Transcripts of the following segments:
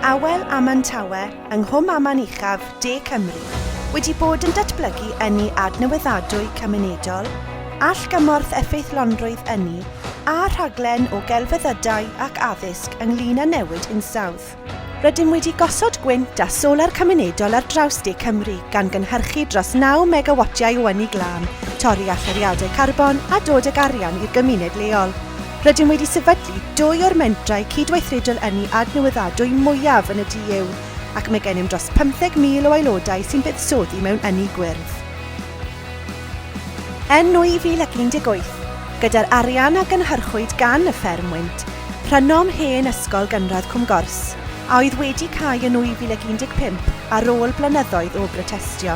Awel Aman Tawe yng Nghwm Aman Uchaf, De Cymru, wedi bod yn datblygu ynni adnewyddadwy cymunedol, allgymorth effeithlonrwydd ynni a rhaglen o gelfyddydau ac addysg ynglŷn â newid hinsawdd. Rydym wedi gosod gwynt a solar cymunedol ar draws De Cymru, gan gynhyrchu dros 9 megawatiau o ynni glân, torri allyriadau carbon a dod ag arian i'r gymuned leol. Rydym wedi sefydlu dwy o'r mentrau cydweithredol ynni adnewyddadwy mwyaf yn y DU, ac mae gennym dros 15,000 o aelodau sy'n buddsoddi mewn ynni gwyrdd. Yn 2018, gyda'r arian a gynhyrchwyd gan y fferm wynt, prynom hen ysgol gynradd Cwm Gors, a oedd wedi cau yn 2015 ar ôl blynyddoedd o brotestio.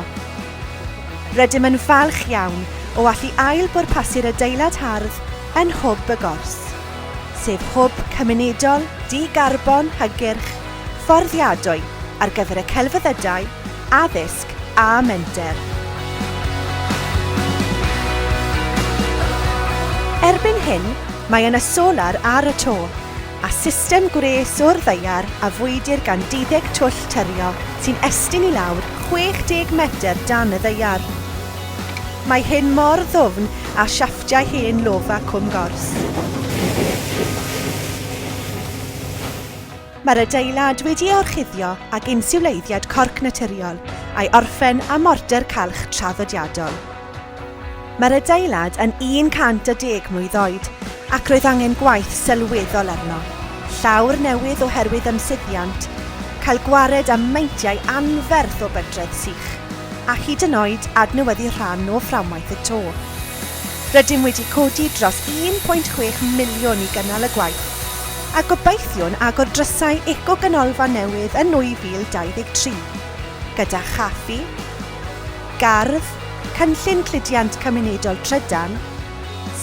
Rydym yn falch iawn o allu ail-bwrpasu'r adeilad hardd yn Hwb y Gors, sef hwb cymunedol, di-garbon, hygyrch, fforddiadwy ar gyfer y celfyddydau, addysg a menter. Erbyn hyn, mae yna solar ar y to, a system gwres o'r ddaear a fwydir gan deuddeg twll turio sy'n estyn i lawr 60 metr dan y ddaear. Mae hyn mor ddwfn â siafftiau hen lofa Cwm Gors. Mae'r adeilad wedi ei orchuddio ag insiwleiddiad corc naturiol a'i orffen â morter calch traddodiadol. Mae'r adeilad yn 110 mlwydd oed ac roedd angen gwaith sylweddol arno, llawr newydd oherwydd ymsuddiant, cael gwared â meintiau anferth o bydredd sych, a hyd yn oed adnewyddu rhan o fframwaith y to. Rydym wedi codi dros 1.6 miliwn i gynnal y gwaith, a gobeithiwn agor drysau eco-ganolfan newydd yn 2023, gyda chaffi, gardd, cynllun cludiant cymunedol trydan,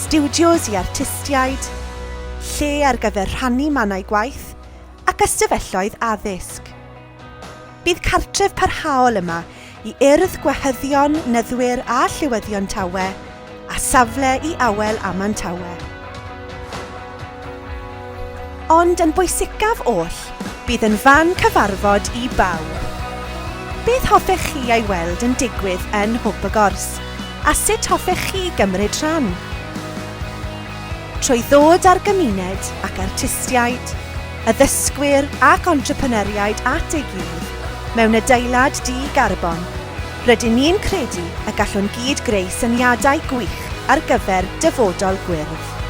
stiwdios i artistiaid, lle ar gyfer rhannu mannau gwaith, ac ystafelloedd addysg. Bydd cartref parhaol yma i Urdd Gwehyddion, Nyddwyr a Llywyddion Tawe, a safle i Awel Aman Tawe. Ond yn bwysicaf oll, bydd yn fan cyfarfod i bawb. Beth hoffech chi ei weld yn digwydd yn Hwb y Gors, a sut hoffech chi gymryd rhan? Trwy ddod â'r gymuned ac artistiaid, addysgwyr ac entrepreneuriaid at ei gilydd mewn adeilad di-garbon, rydyn ni'n credu y gallwn gyd-greu syniadau gwych ar gyfer dyfodol gwyrdd.